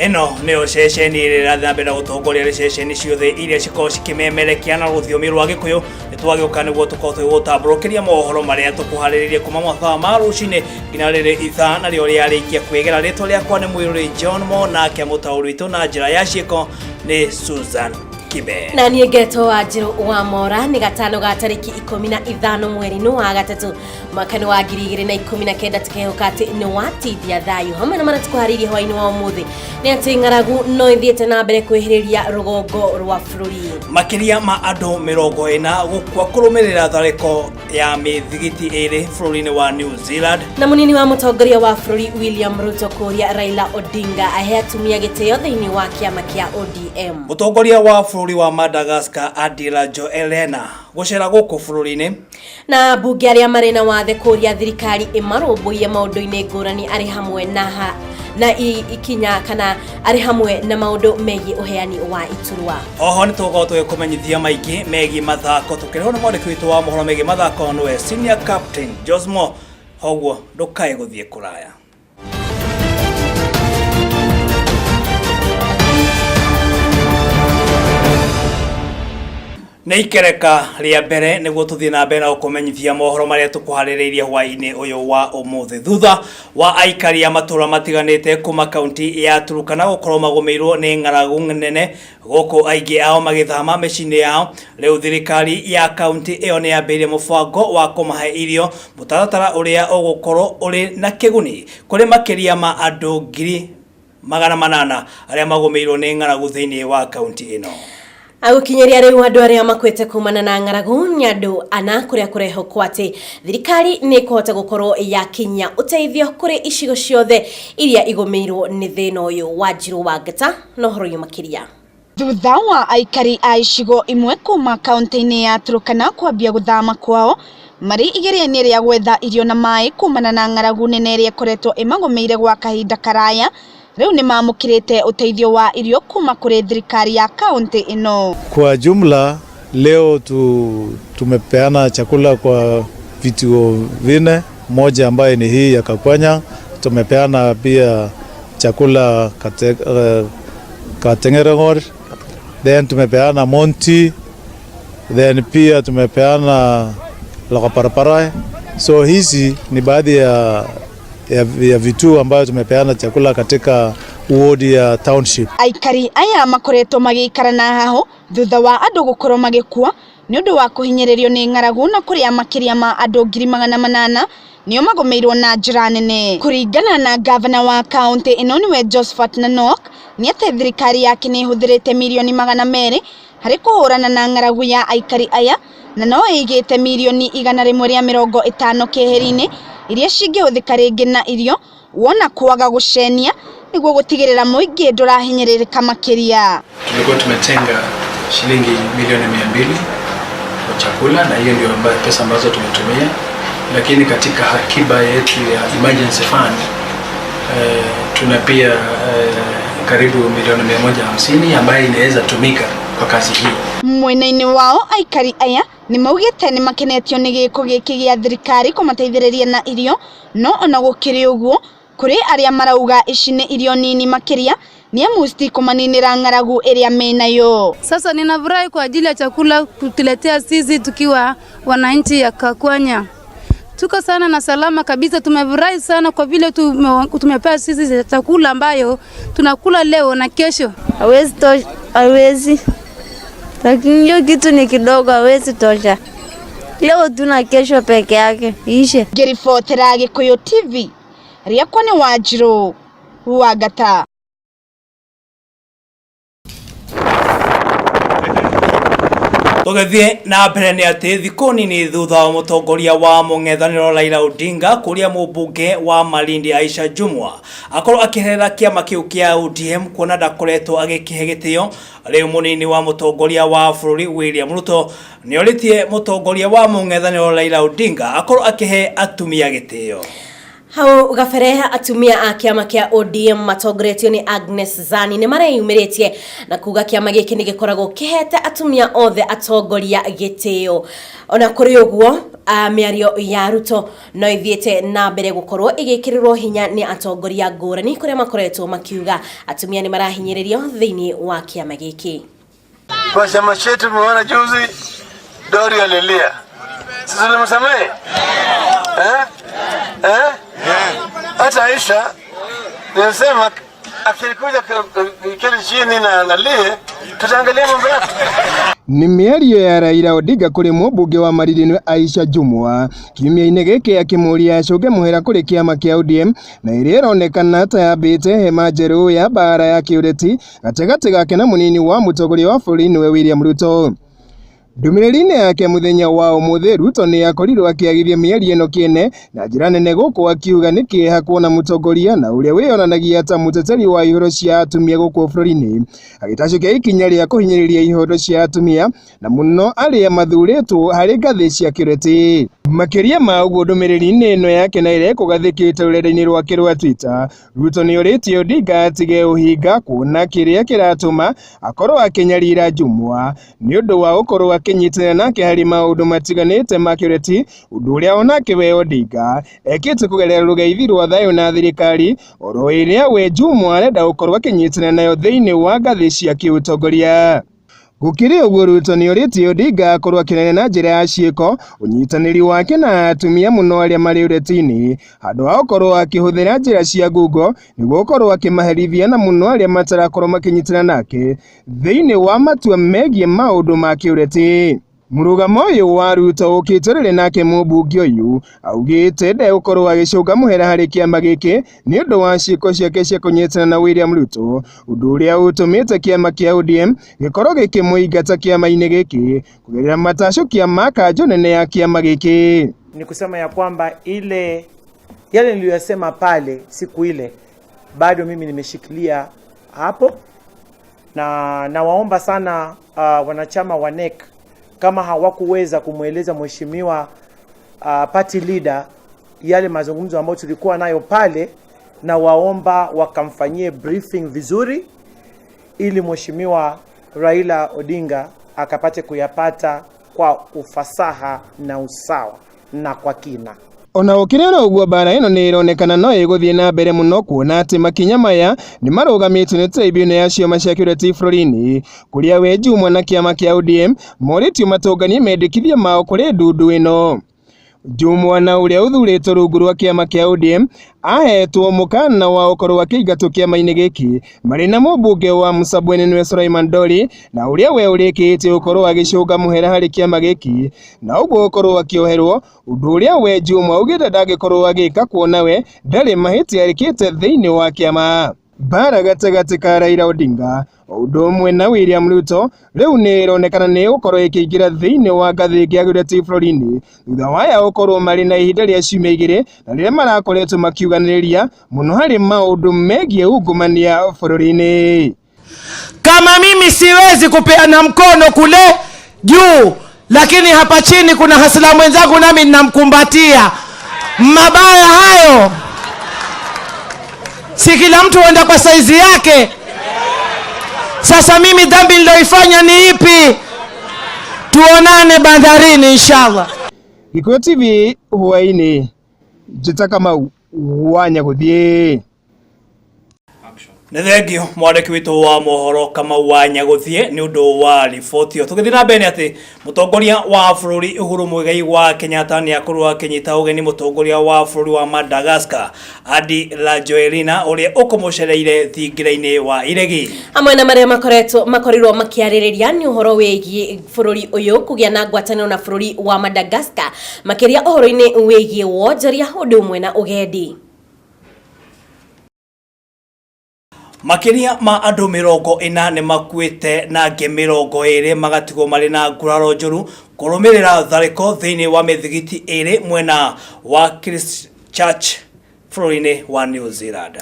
Ĩno nĩyo ceceni ĩrĩa ĩrathiĩ na mbere na gũtongoria harĩ ceceni ciothe iria cikoragwo cikĩmemerekia na rũthiomi rwa Gĩkũyũ. Nĩ twagĩũka nĩguo tũkorwo tũgĩgũtambũrũkĩria mohoro marĩa tũkũharĩrĩirie kuma mathaa ma rũcinĩ nginya rĩrĩ ithaa narĩo rĩarĩkia kwĩgera. Rĩtwa rĩakwa nĩ Mwĩrũrĩ John Mo, nake mũtaũri witũ na njĩra ya ciĩko nĩ Susan Kibe. Na niĩ ngetwo Wanjirũ wa Mora. Nĩ gatano ga tarĩki 15 mweri-inĩ wa gatatũ mwaka-inĩ wa 2019. Tũkehoka atĩ nĩ watithia thayũ hamwe na marĩa tũkũharĩirie hwaĩ-inĩ wa ũmũthĩ nĩ atĩ ng'aragu no ĩthiĩte na mbere kwĩhĩrĩria rũgongo rwa bũrũri. Makĩria ma andũ 40 gũkua kũrũmĩrĩra tharĩko ya mĩthigiti ĩrĩ bũrũri-inĩ wa New Zealand. Na mũnini wa mũtongoria wa bũrũri William Ruto kũria Raila Odinga ahe atumia gĩtĩo thĩinĩ wa kĩama kĩa ODM. Mũtongoria wa bũrũri wa Madagascar Andry Rajoelina gũcera gũkũ bũrũri-inĩ. Na mbunge arĩa marĩ na wathe kũria thirikari ĩmarũmbũiye maũndũ-inĩ ngũrani arĩ hamwe na ha, na ikinya kana arĩ hamwe na maũndũ megiĩ ũheani wa iturwa. Oho nĩ tũgũkorwo tũgĩkũmenyithia maingĩ megiĩ mathako tũkĩrehwo nĩ mwandĩki witũ wa mohoro megiĩ mathako nĩwe Senior Captain Josmo. Hoguo ndũkae gũthiĩ kũraya. Nĩ ikereka rĩa mbere nĩguo tũthiĩ na mbere na gũkũmenyithia mohoro marĩa tũkũharĩrĩirie hwaĩ-inĩ ũyũ wa ũmũthĩ. Thutha wa aikari a matũũra matiganĩte kuma kaunti ya Turkana gũkorwo magũmĩirwo nĩ ng'aragu nene gũkũ aingĩ ao magĩthama mĩciĩ-inĩ yao, rĩu thirikari ya kaunti ĩyo nĩ yambĩrĩirie mũbango wa kũmahe irio, mũtaratara ũrĩa ũgũkorwo ũrĩ na kĩguni kũrĩ makĩria ma andũ 800,000 arĩa magũmĩirwo nĩ ng'aragu thĩinĩ wa kaunti ĩno. Agũkinyĩria rĩu andũ arĩa makuĩte kumana na ng'aragu nĩ andũ ana, kũrĩa kũrehokwo atĩ thirikari nĩ ĩkũhota gũkorwo yakinyia ũteithio kũrĩ icigo ciothe iria igũmĩirwo nĩ thĩna ũyũ. Wanjirũ wa Ngata na ũhoro ũyũ makĩria. Thutha wa aikari a icigo imwe kuma kaunti-inĩ ya Turkana kwambia gũthama kwao marĩ igeria-inĩ rĩa gwetha irio na maĩ kumana na ng'aragu nene ĩrĩa ĩkoretwo ĩmagũmĩire gwa kahinda karaya, rĩu nĩ mamũkĩrĩte ũteithio wa irio kuma kũrĩ thirikari ya kaunti ĩno. Kwa jumla leo tumepeana chakula kwa vituo vine, moja ambaye ni hii ya Kakwanya. Tumepeana pia chakula Katengerengor, then tumepeana Monti, then pia tumepeana Lokaparapara. So hizi ni baadhi ya vituo ambayo tumepeana chakula katika ward ya township. Aikari aya makoretwo magĩikara na haho thutha wa andũ gũkorwo magĩkua nĩ ũndũ wa kũhinyĩrĩrio nĩ ng'aragu, na kũrĩa makĩria ma andũ 800,000 nĩo magũmĩirwo na njĩra nene. Kũringana na gavana wa kaunti ĩno nĩwe Josephat Nanok, nĩ atĩ thirikari yake nĩ ĩhũthĩrĩte mirioni 200 harĩ kũhũrana na ng'aragu ya aikari aya, na no ĩigĩte mirioni 150 keheri-inĩ iria cingĩhũthĩka rĩngĩ na irio wona kwaga gũcenia nĩguo gũtigĩrĩra mũingĩ ndũrahinyĩrĩrĩka makĩria. Tulikuwa tumetenga shilingi milioni 200 kwa chakula, na hiyo ndio pesa ambazo tumetumia, lakini katika akiba yetu ya emergency fund tuna pia karibu milioni 150 ambayo inaweza tumika kwa kazi hii. Mwena-inĩ wao aikari aya nĩ maugĩte nĩ makenetio nĩ gĩko gĩkĩ gĩa thirikari kũmateithĩrĩria na irio, no ona gũkĩrĩ ũguo kũrĩ arĩa marauga ici nĩ irio nini makĩria nĩ amu citikũmaninĩra ng'aragu ĩrĩa menayo. Sasa ninafurahi kwa ajili ya chakula kutuletea sisi tukiwa wananchi ya Kakwanya. Tuko sana na salama kabisa, tumefurahi sana kwa vile tumepewa sisi chakula ambayo tunakula leo na kesho. Hawezi tosha, hawezi. Lakini hiyo kitu ni kidogo, hawezi tosha. Leo tuna kesho peke yake, ishe. Ngĩribotera Gĩkũyũ TV, rĩakwa nĩ Wanjirũ wa Ngata. Tũgĩthiĩ na mbere nĩ atĩ thikũ nini thutha wa mũtongoria wa mũng'ethanĩro Raila Odinga kũria mũmbunge wa Malindi Aisha Jumwa akorwo akĩherera kĩama kĩu kĩa ODM kuona ndakoretwo agĩkĩhe gĩtĩo, rĩu mũnini wa mũtongoria wa bũrũri William Ruto nĩorĩtie mũtongoria wa mũng'ethanĩro Raila Odinga akorwo akĩhe atumia gĩtĩo. Hau gabere atumia a kĩama kĩa ODM matongoretio nĩ Agnes Zani nĩ mareyumĩrĩtie na kuga kĩama gĩkĩ nĩ gĩkoragwo kĩhete atumia othe atongoria gĩtĩo. Ona kũrĩ ũguo, mĩario ya Ruto no ĩthiĩte na mbere gũkorwo ĩgĩkĩrĩrwo hinya nĩ atongoria ngũrani kũrĩa makoretwo makiuga atumia nĩ marahinyĩrĩrio thĩinĩ wa kĩama gĩkĩ. Kwa chama chetu tumeona juzi Dori alilia, sisi tulimsamehe eh? Eh? Hata Aisha nilisema akikuja kile chini na nalie, tutaangalia mambo yake. Nĩ mĩario ya Raila Odinga kũrĩ mũmbunge wa Maririni Aisha Jumwa kiumia-inĩ gĩkĩ akĩmũria acũnge mũhera kũrĩ kĩama kĩa ODM na ĩrĩa ĩronekana ta yambĩte hema njerũ ya mbara ya kĩũteti gatagatĩ gake na mũnini wa mũtongoria wa bũrũri nĩwe William Ruto. Ndũmĩrĩri-inĩ yake mũthenya wa ũmũthĩ Ruto nĩ akorirwo akĩagithia mĩario ĩno kĩene na njĩra nene gũkũ akiuga nĩ kĩeha kuona mũtongoria na ũrĩa wĩyonanagia ta mũteteri wa ihooto cia atumia gũkũ bũrũri-inĩ agĩtacũkia ikinya rĩa kũhinyĩrĩria ihooto cia atumia na mũno arĩa mathurĩtwo harĩ ngathĩ cia kĩũteti. Makĩria ma ũguo ndũmĩrĩri-inĩ ĩno yake na ĩrĩa ĩkũgathĩkĩte rũrenda-inĩ rwake rwa Twitter, Ruto nĩ orĩtie Odinga atige ũhinga kuona kĩrĩa kĩratũma akorwo akĩnyarira Jumwa nĩ ũndũ wa gũkorwo akĩnyitanĩra nake harĩ maũndũ matiganĩte ma kĩũteti, ũndũ ũrĩa onake we Odinga ekĩte kũgerera rũgeithi rwa thayũ na thirikari oro ĩrĩa we Jumwa arenda gũkorwo akĩnyitanĩra nayo thĩinĩ wa ngathĩ cia kĩũtongoria. Gũkĩrĩ ũguo Ruto nĩ orĩtie Odinga akorwo akĩnene na njĩra ya ciĩko ũnyitanĩri wake na atumia mũno arĩa marĩ ũteti-inĩ handũ ha gũkorwo akĩhũthĩra njĩra cia ngungo nĩguo gũkorwo akĩmaherithia na mũno arĩa matarakorwo makĩnyitana nake thĩinĩ wa matua megiĩ maũndũ ma kĩũteti. Mũrũgamo ũyũ wa Ruto ũkĩte rĩrĩ nake mũmbunge ũyũ augĩte ndegũkorwo agĩcũnga mũhera harĩ kĩama gĩkĩ nĩ ũndũ wa ciĩko ciake cia kũnyitana na William Ruto, ũndũ ũrĩa ũtũmĩte kĩama kĩa ODM gĩkorwo gĩkĩmũingata kĩama-inĩ gĩkĩ kũgerera matacũkia ma kanjũ nene ya kĩama gĩkĩ. Ni kusema ya kwamba ile yale niliyosema pale siku ile bado mimi nimeshikilia hapo, na nawaomba sana wanachama wa NEC kama hawakuweza kumweleza mheshimiwa party leader yale mazungumzo ambayo tulikuwa nayo pale, na waomba wakamfanyie briefing vizuri ili mheshimiwa Raila Odinga akapate kuyapata kwa ufasaha na usawa na kwa kina. Ona gũkĩrĩ oro ũguo mbara ĩno nĩ ĩronekana no ĩgũthiĩ na mbere mũno kuona atĩ makinya maya nĩ marũgamĩtio nĩ tribunal ya ciama cia kĩũteti bũrũri-inĩ kũrĩa we Jumwa na kĩama kĩa ODM morĩtio matũnganie mendekithia mao kũrĩ ndundu ĩno. Jumwa na ũrĩa ũthurĩtwo rungu rwa kĩama kĩa ODM ahetwo mũkana wa gũkorwo akĩingatwo kĩama-inĩ gĩkĩ marĩ na mũmbunge wa Msambweni nĩwe Sulaiman Dori na ũrĩa we ũrĩkĩtie gũkorwo agĩcũnga mũhera harĩ kĩama gĩkĩ na ũguo gũkorwo akĩoherwo ũndũ ũrĩa we Jumwa augĩte ndangĩkorwo agĩka kuona we ndarĩ mahĩtia ekĩte thĩinĩ wa kĩama. Mbara gatagatĩ ka Raila Odinga o ũndũ ũmwe na William Ruto rĩu nĩ ĩronekana nĩ ĩgũkorwo ĩkĩingĩra thĩinĩ wa ngathĩ ĩngĩ ya gĩũteti bũrũri-inĩ thutha wa aya gũkorwo marĩ na ihinda rĩa ciumia igĩrĩ na rĩrĩa marakoretwo makiuganĩrĩria mũno harĩ maũndũ megiĩ ungumania bũrũri-inĩ. Kama mimi siwezi kupeana mkono kule juu, lakini hapa chini kuna hasla mwenzangu nami ninamkumbatia. Mabaya hayo. Si kila mtu huenda kwa saizi yake. Sasa mimi dhambi niliyoifanya ni ipi? Tuonane bandarini inshallah. Gikuyu TV hwaini njĩta Kamau wa Nyagũthiĩ. Nĩ thengio mwandĩki witũ wa mohoro Kamau wa Nyagũthiĩ nĩ ũndũ wa riboti ĩyo. Tũgĩthiĩ na mbere nĩ atĩ mũtongoria wa bũrũri Uhuru Muigai wa Kenyatta nĩ akorirwo akĩnyita ũgeni mũtongoria wa bũrũri wa Madagascar Andry Rajoelina ũrĩa ũkũmũcereire thingira-inĩ wa iregi. Hamwe na marĩa makoretwo makorirwo makĩarĩrĩria nĩ ũhoro wĩgiĩ bũrũri ũyũ kũgĩa na ngwatanĩro na bũrũri wa Madagascar makĩria ũhoro-inĩ wĩgiĩ wonjoria ũndũ ũmwe na ũgendi. Makĩria ma andũ 40 nĩ makuĩte na angĩ 20 magatigwo marĩ na nguraro njũru kũrũmĩrĩra tharĩko thĩinĩ wa mĩthigiti ĩrĩ mwena wa Christchurch Bũrũri-inĩ wa New Zealand.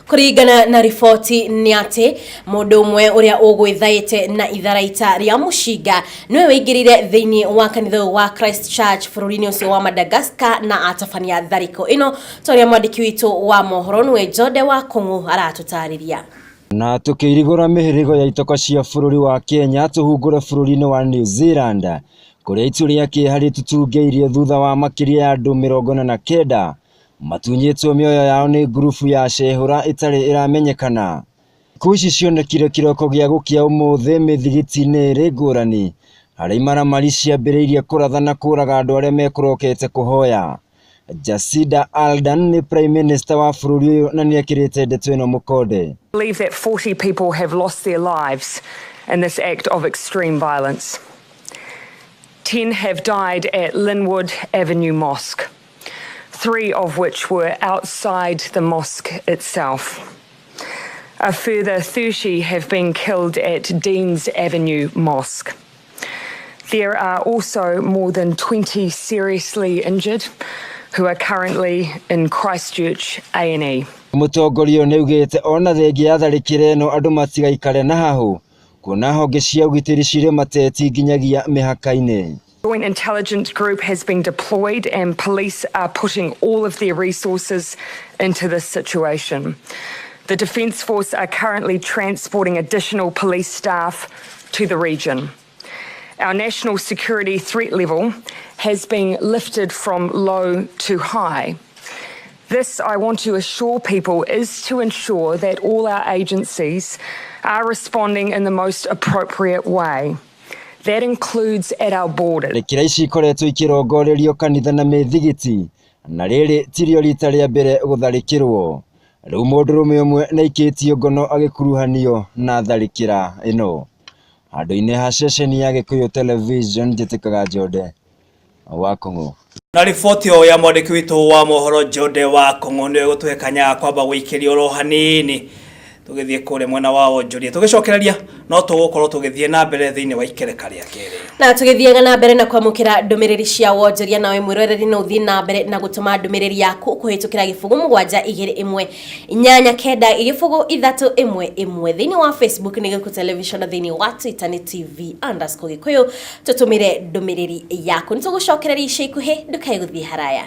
Kũringana na riboti nĩ atĩ mũndũ ũmwe ũrĩa ũgwĩthaĩte na itharaita rĩa mũcinga nĩwe wĩingĩrire thĩinĩ wa kanitha ũyũ wa Christchurch bũrũri-inĩ ũcio wa Madagascar na atabania tharĩko ĩno ta ũrĩa mwandĩki witũ wa mohoro nĩwe Jode wa Kũng'ũ aratũtarĩria. Na tũkĩirigũra mĩhĩrĩgo ya itoka cia bũrũri wa Kenya tũhungure bũrũri-inĩ wa New Zealand kũrĩa itu rĩa kĩeha rĩtutungeirie thutha wa makĩria ya andũ 49 matunyĩtwo mĩoyo yao nĩ ngurubu ya cehũra ĩtarĩ ĩramenyekana. Ikuũ ici cionekire kĩroko gĩa gũkĩa ũmũthĩ mĩthigiti-inĩ ĩrĩ ngũrani harĩa imaramari ciambĩrĩirie kũratha na kũraga andũ arĩa mekũrokete kũhoya. Jacinda Ardern nĩ Prime Minister wa bũrũri ũyũ na nĩekĩrĩte ndeto ĩno mũkonde. Believe that 40 people have lost their lives in this act of extreme violence. 10 have died at Linwood Avenue Mosque, 3 of which were outside the mosque itself. A further 30 have been killed at Deans Avenue Mosque. There are also more than 20 seriously injured who are currently in Christchurch A&E. Mũtongoria ũyũ nĩaugĩte ona thengia ya tharĩkĩra ĩno andũ matigaikare na hahũ kuona honge cia ũgitĩri cirĩ mateti nginyagia mĩhaka-inĩ. Joint Intelligence Group has been deployed and police are putting all of their resources into this situation. The Defence Force are currently transporting additional police staff to the region. Our national security threat level has been lifted from low to high. This, I want to assure people, is to ensure that all our agencies are responding in the most appropriate way. That includes at our borders. Tharĩkĩra ici ikoretwo ikĩrongorerio kanitha na mĩthigiti na rĩrĩ tirio rita rĩa mbere gũtharĩkĩrwo. Rĩu mũndũrũme ũmwe nĩaikĩtio ngono agĩkuruhanio na tharĩkĩra ĩno. Handũ-inĩ ha ceceni ya Gĩkũyũ Television njĩtĩkaga Njode wa Kũng'ũ. Na riboti ĩyo ya mwandĩki witũ wa mohoro Jode wa Kũng'ũ nĩyo ĩgũtũhe kanya ga kwamba gũikĩria oro hanini tũgĩthiĩ kũrĩa mwena wa wonjoria tũgĩcokereria no tũgũkorwo tũgĩthiĩ na mbere thĩinĩ wa ikereka rĩa kerĩ. Na tũgĩthiaga na mbere na kwamũkĩra ndũmĩrĩri cia wonjoria nawe mwĩroreri no ũthiĩ na mbere na gũtũma ndũmĩrĩri yaku kũhĩtũkĩra 0 7 2 1 8 9 0 3 1 1 thĩinĩ wa Facebook nĩ Gĩkũyũ Television na thĩinĩ wa Twitter nĩ TV_Gĩkũyũ. Tũtũmĩre ndũmĩrĩri yaku nĩ tũgũcokereria ica ikuhĩ, ndũkae gũthiĩ haraya.